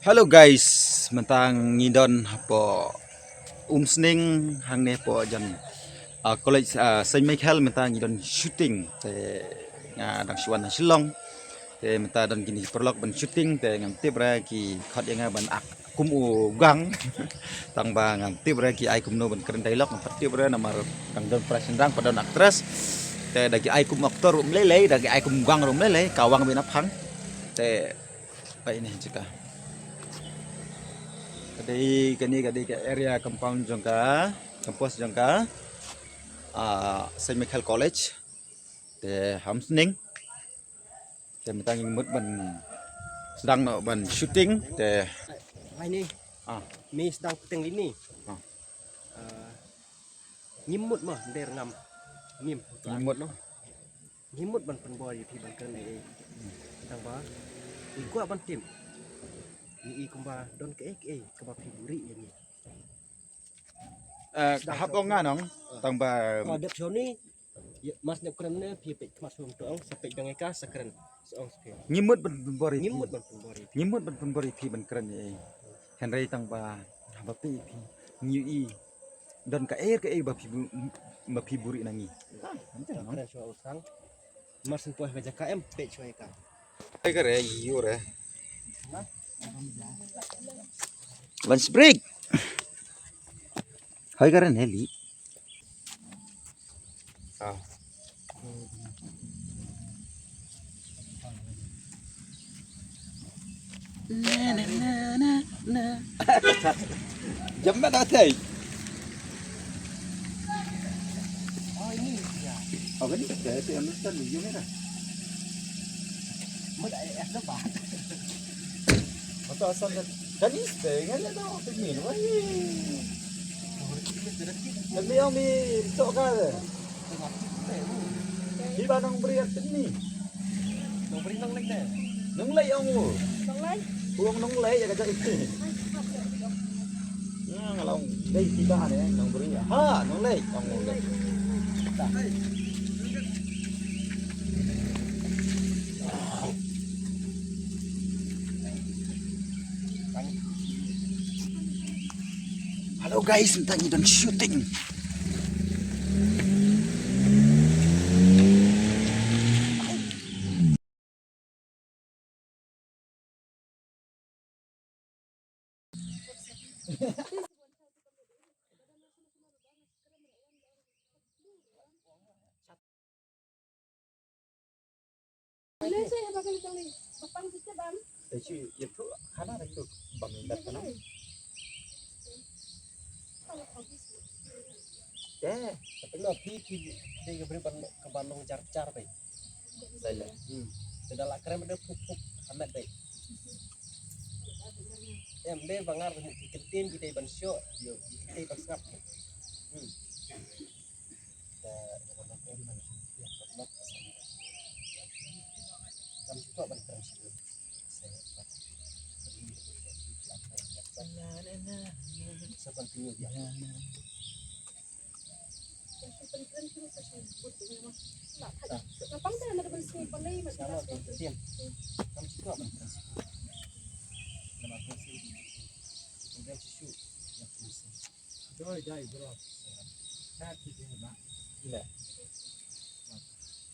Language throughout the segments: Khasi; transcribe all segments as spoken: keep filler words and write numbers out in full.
Hello guys, mynta ngi don hapoh Umsning hangne hapoh jan, ah, college, ah, Saint Michael, mynta ngi don shooting te nga dang shu wan na Shillong. Te mynta don kine ki paralok ban shooting te ngam tip re ki khot ïa nga ban act kum u gang. Tang ba ngam tip re ki ai kumno ban kren dialogue, ngam pat tip re namar dang don para shynrang pat don actress. Te da ki ai kum actor ruh ym lei lei, da ki ai kum gang ruh ym lei lei, ka wang beit na phang. Te Ka ini jaka. Ka dei kane ka dei ka area compound jong ka, campus jong ka, ah, Saint Michael College. Te ha Umsning. Te mynta ngi mut ban sdang noh ban shooting te. Hai ni. Ah. Mi sdang puting lini. Ah. Ah, ngim mut mo, nder ngam. Ngim. Ngim mut noh. Ngi mut ban pynbor ïa phi ban kren ei ei. Tang ba ngi kwah ban tip. Ngi i kumba don kaei kaei kaba phi buhrieh ïa ngi. Eh, hap ong nga nong, tang ba. Ko dep shoni. Ïa, mas nep kren ne phi peit khmat shong to ong sa peit dang ïa ka sa kren. Sa ong sa phi. Ngi mut ban pynbor ïa phi. Ngi mut ban pynbor ïa phi. Ngi mut ban pynbor ïa phi ban kren ei ei. Hynrei tang ba haba phi phi ngi i don kaei kaei ba phi bu-, ba phi buhrieh na ngi. Kren shuwa u sang. Mar syn poi ha ka jaka em peit shuwa ïa ka. Hoi ka re, ïu re. Lunch break. Hoi ka re ne li. Ah. Na, na, na, na, na. Jam na da tai. Oh, ini dia. Oh, ini dia, dia understand, dia merah. Mut ai, eh, nampak. Mata asam dan kan ni stay kan ada orang pin min, wah. Kan ni orang min tok kan. Di ba nong bri at ni. Nong bri nong lek deh. Nong lek ong u. Nong lek. Uong nong lek ïa ka jait ni. Nga long dei ti ba ne nong bri. Ha, nong lek ong u lek. Hello guys, mynta ngi don shooting. Te, tapi no phi phi dei ka briew ban ka ban long jar jar bai. Sai le. Hmm. Te da la krem de puk puk hamet bai. Em de bangar ki ktien ki dei ban shoh, yo, ki dei ban sngap. Hmm. Doi, doi, bro. Ka ti dei ba. Ila.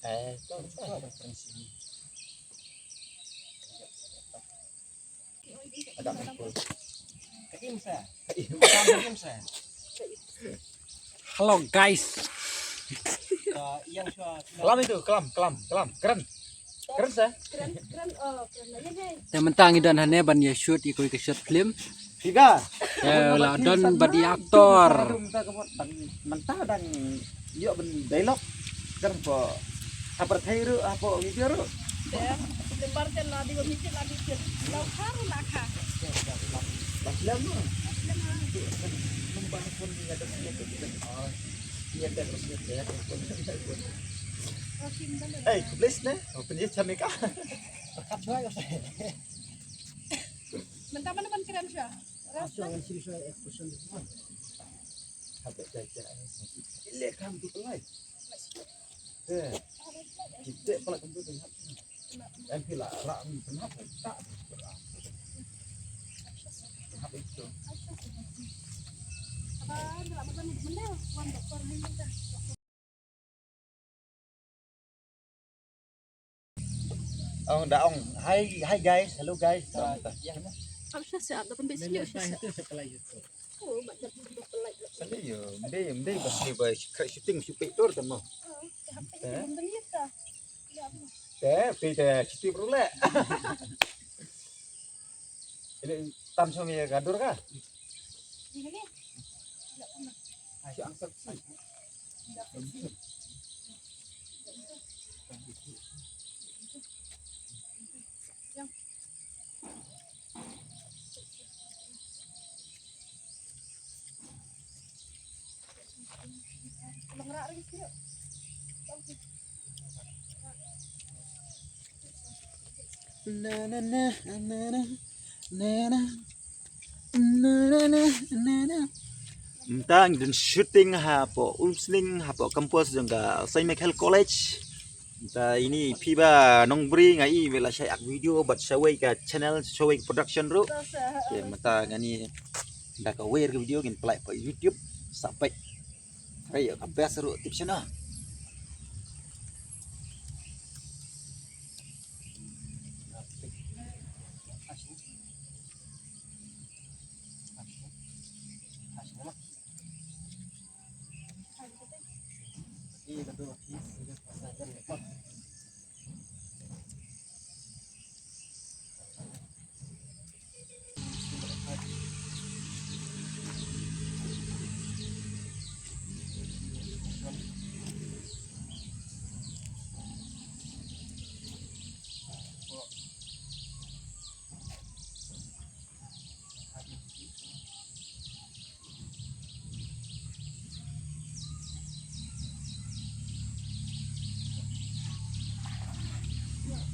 Eh, to sa. Ada mukul. Ka im sa. Ka im. Ka im sa. Hello guys. Ka yang sa. Kelam itu, kelam, kelam, kelam. Keren. Kren sa? Kren, kren, oh, kren. Ïa, ïa. Te mynta ngi don hangne ban ïa shoot ïa kawei ka short film. Phi ga? Te la don bad ïa actor. Mynta dang ïoh ban dialogue. Kan hapoh, hapoh thei ruh, hapoh video ruh. Te, te bar te la di ba meeting la di te. La kha ruh la kha. La film ruh. La film ruh. Nambar phone ni ada sini tu. Hey, please ne. Open je channel ka. Kat shuwa ko se. Mynta mana ban kren shuwa? Ras shuwa kan sini shuwa expression. Habis dah kira. Ile kam tu pelai. Eh. Kita pala kam tu tengah. Em phi la ra mi pynhap ta. Ong da ong. Hi, hi guys. Hello guys. Sa, sa. Sa liyo, mdei, mdei ba sli ba shooting shu peit tur tamo. Te, te, te, shooting ruh le. Ini tam song ya gadur ka? Na, na, na, na, na, na, na. Na, na, na, na, na. Mynta ngi don shooting hapoh Umsning, hapoh campus jong ka Saint Michael College. Mynta ine i Phiba Nongbri nga i ba la shah ïa ka video bad shawei ka channel, shawei ka production ruh. Te mynta ngan ïa da kawei ka video ngin pynlait hapoh YouTube. Sa peit. Hei, ka best ruh tip shano.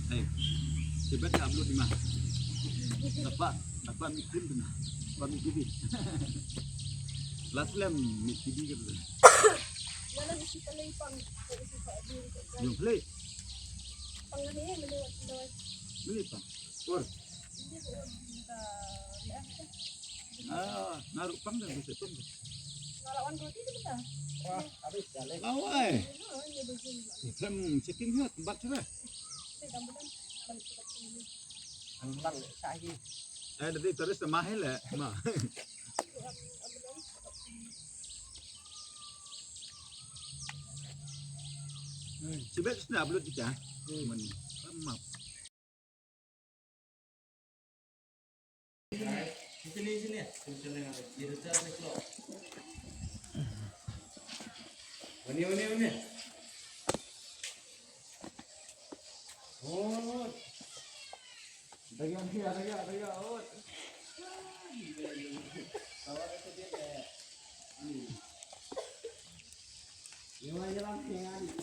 Hey, cepat ka upload ni mah. Dapat, dapat mikun tu nah. Dapat mikun ni. Last lem mikun ni kata. Yung play. Play pang. Or. Ah, naruh pang dah, bisa pang dah. Wah, habis dah leh. Lawai. Kan chicken hot, tempat sudah. Ang lang sa hi. Eh, dati terus mahal eh, ma. Hmm. Sibet sini upload kita. Hmm. Men, map. Sini, sini. Ini, ini, ini. Oh. Dagang dia, dagang, dagang. Oh. Ini. Ini aja lah, ini aja.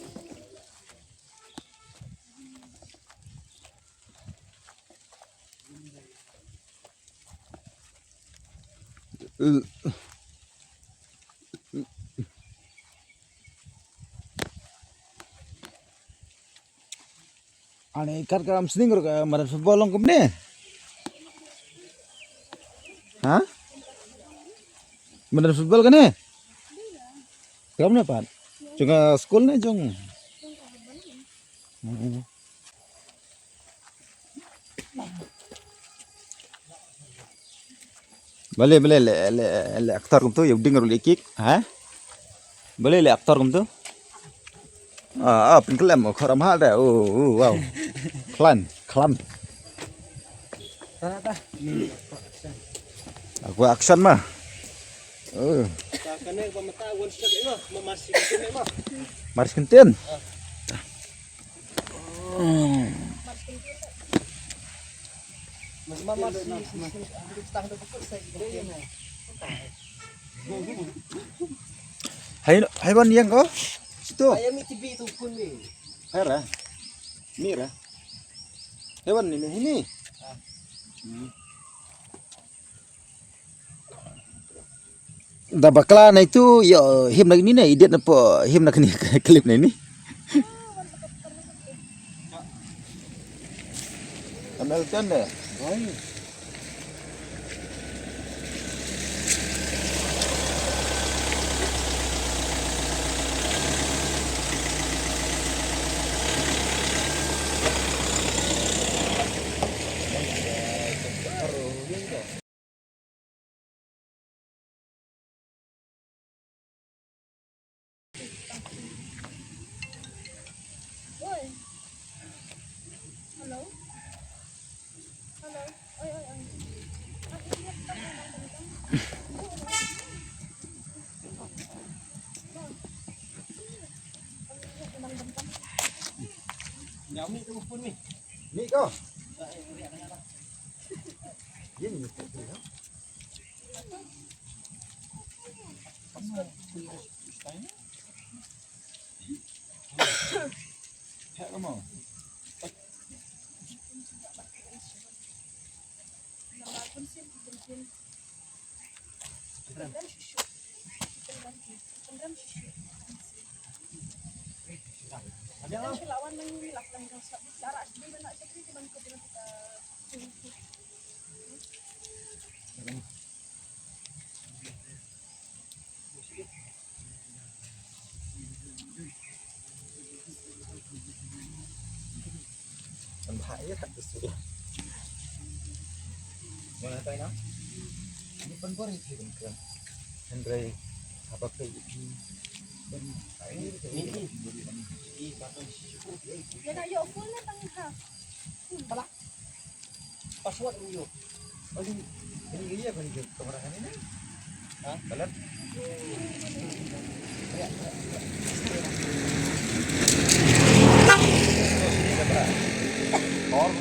Ani kat ka Umsning ruh ka madan football long kumne. Ha? Madan football kane? Kam ne pat? Jong ka school ne jong? Hmm. Balei, balei le, le, le actor kumtu, ïa u ding ruh le kick, ha? Balei le actor kumtu? Ah, ah, pynklem, oh, khram ha da. Oh, oh, wow. Klan, klan. Aku action mah. Oh. Ka kane ba mynta one shot ïa ma, ma, ma, ma. Mar shi kyntien. Hai, hai wan ïeng ko. Situ. Hai ra. Ni ra. Hai wan ni, ni. Hmm. Da bakla na itu, ïa, him na kini na, edit na po, him na kini clip na ini. Hamilton ne? Oi. Kan bahaya tak tu sih. Mana tahu nak? Ini pun boleh sih kan. Hynrei haba peit ïa phi. Ini ini. Ïa nak ïoh full ne tang half? Password ruh ïoh. Oh, ini, ini iya kan, ini kamera kan ini? Ha? Balat. Or.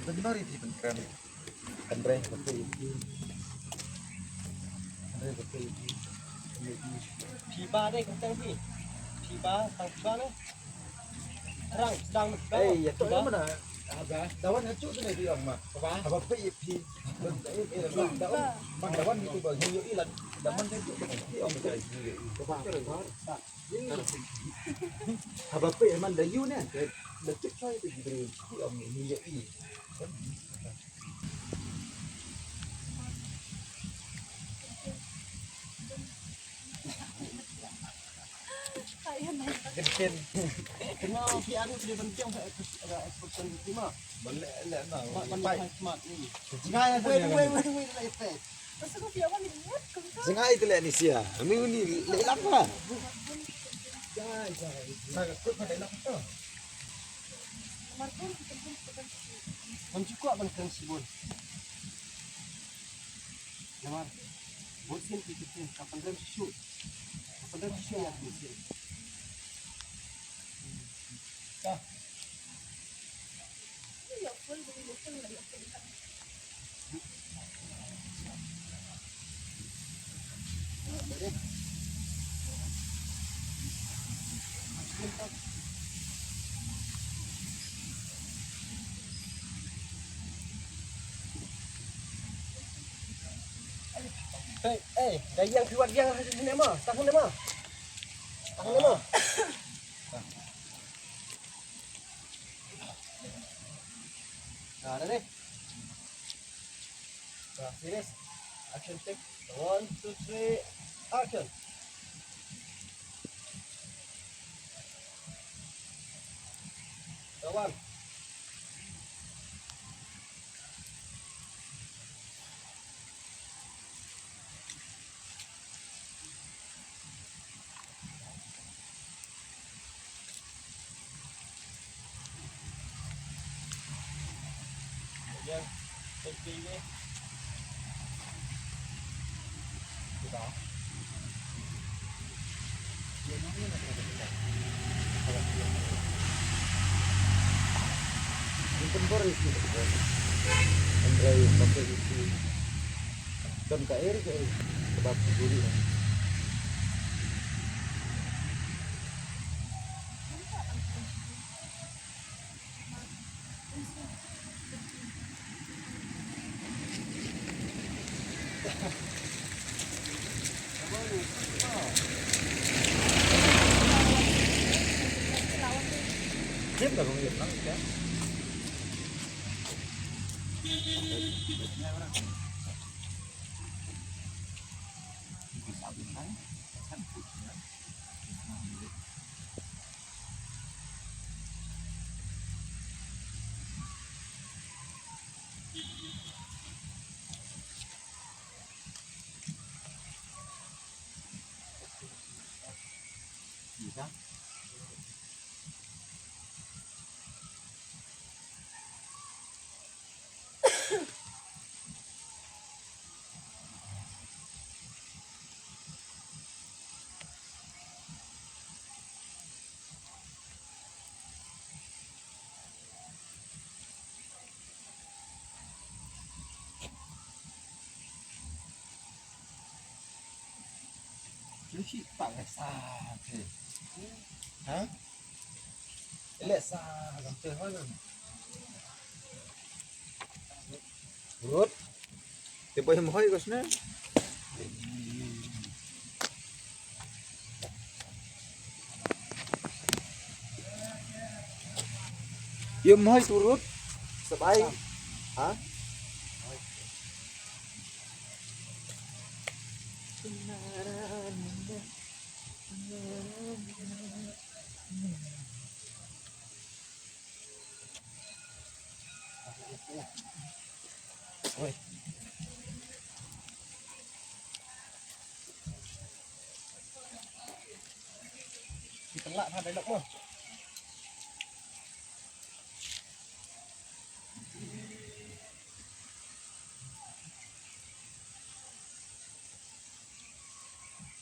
Benar ini, benar. Kan reng ka phi. Kan reng ka phi. Phi ba dei ka tang phi. Phi ba tang phi ba ne. Terang sedang phi ba. Eh, ya tu mana? Ada. Dawan hacu tu ni dia ma. Apa? Apa phi phi. Dawan. Mang dawan itu ba. Yo ilat. Dawan hacu tu ni. Dia om kai. Apa? Haba phi man da yu ne. Da cuk choi tu. Dia om ni ya i. Kena phi aru phi ban piang sa expression phi ma. Ban leh leh na. Ban ban smart ni. Wait, wait, wait, wait, wait. Jingai te leh ni sia. Ami uni leh lap ma. Jai jai. Sa ka kut ma leh lap to. Ngam ju kwah ban kren shibun. Namar bun sien ki kren ka pynrem shisha. Ka pynrem shisha ïa ki sien. Ka. Hey, hey, da ïeng phi wat ïeng ha sini ma. Tahan ma. Tahan ma. Nah, dah deh. Nah, serious. Action take. One, two, three, action. Kawan. Don ka air ka air. Sebab guri. Ki pang sa te. Ha? Leh sa kam te hoi. Rut. Te boy mohoi kos ne. Ïa mohoi turut. Sabai. Ha? Oi. Kita lah ada lok mo.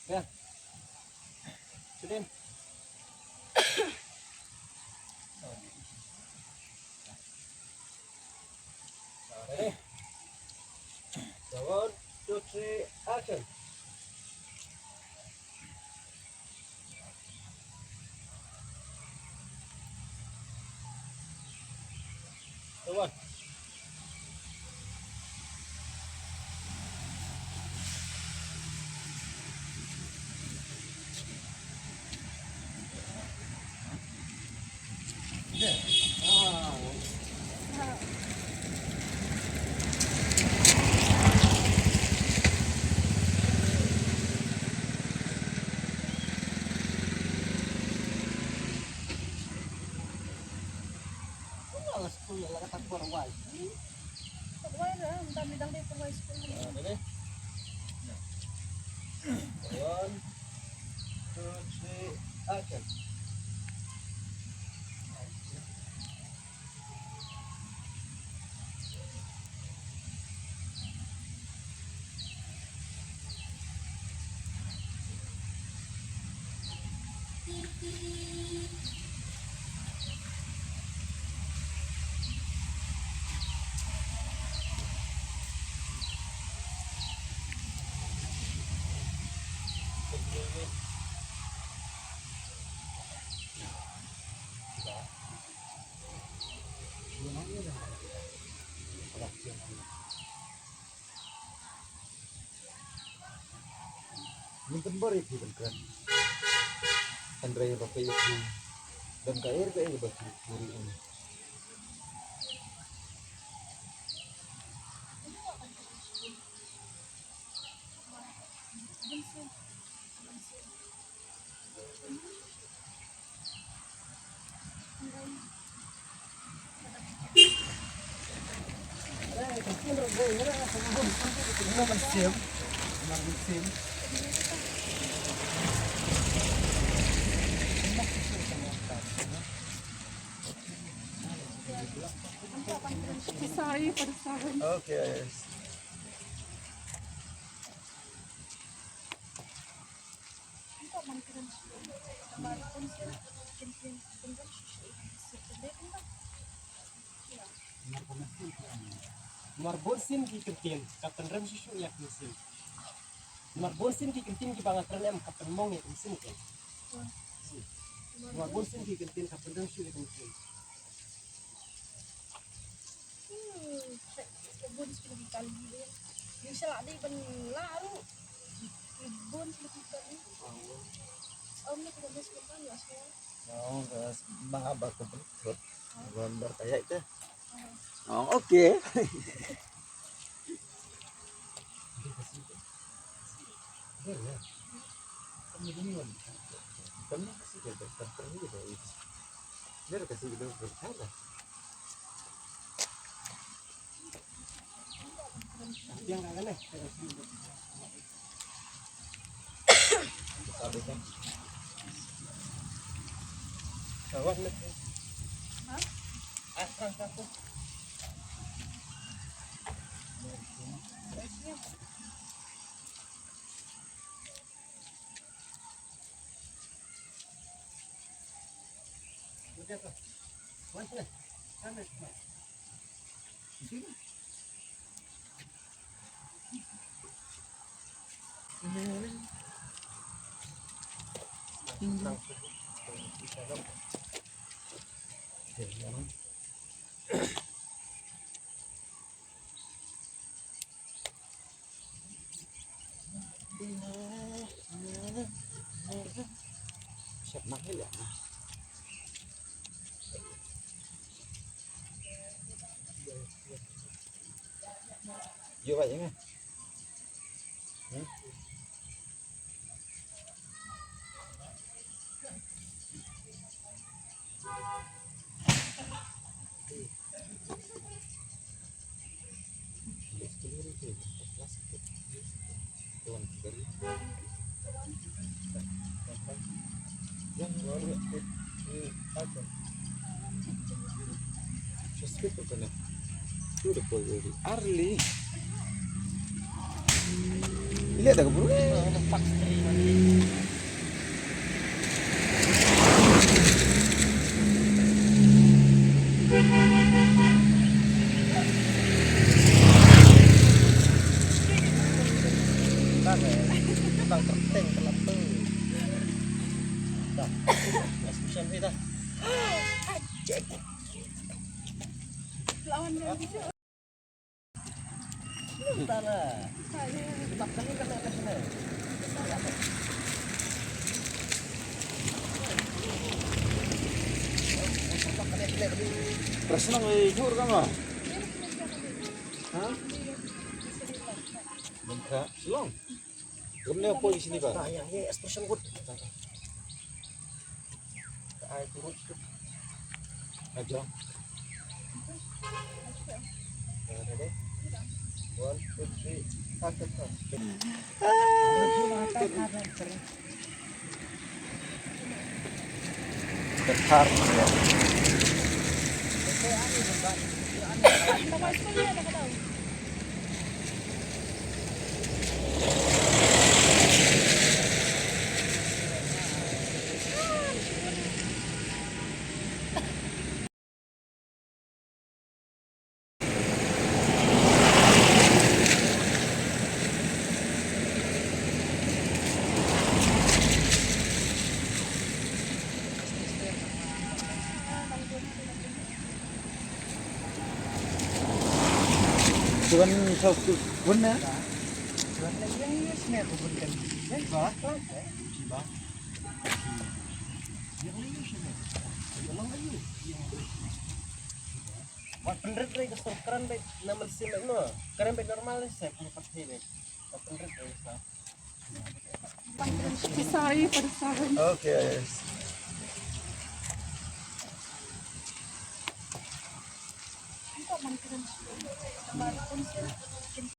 Ya. Sudin. Ready? So one, two, three, action. So one. Skul la kata pyrwai. Pyrwai dah, entah bidang dia pyrwai skul. Ah, ready? One, two, three, action. Mynta bor ïa ki ban kren. Hynrei ba ka ïa ki don ka er ka er ba ki puri un. Sorry for the sound. Okay. Namar bun sien ki kyntien ka pynrem shuh shuh ïa ka mynsiem. Namar bun sien ki kyntien kiba nga kren em ka pynmong ïa ka mynsiem. Namar bun sien ki kyntien ka pynrem shuh ïa ka mynsiem. Hmm, bun sien ki kali. Ïa sha la dei ban lah ruh. Bun sien ki kali. Om ni ka bun sien ki kali. Ong ka sma ba ka bun. Wan bar kaya ita. Oh, okay. Mak ni lah. Yo, baik ni. Hmm? Arli. Iliat da ka bru. Bang terteng kelapa. Dah. Execution ni dah. Lawan dia. Prasnang e jur kama. Ha? Bengkak, selong. Gum ne poi sini ba. Ba, ya, ya, expression good. Ai turut. Aja. Ready? One, two, three. Satu, satu. Ketar. Tuan sa kun na. Tuan na yang ni sini aku berikan. Ba. Ba. Yang ni sini. Yang ni. Wat pynrit re ka sur kren beit na mynsiem beit mo. Kren beit normal ne se pynrit re. Wat pynrit re sa. Sorry, sorry. Okay.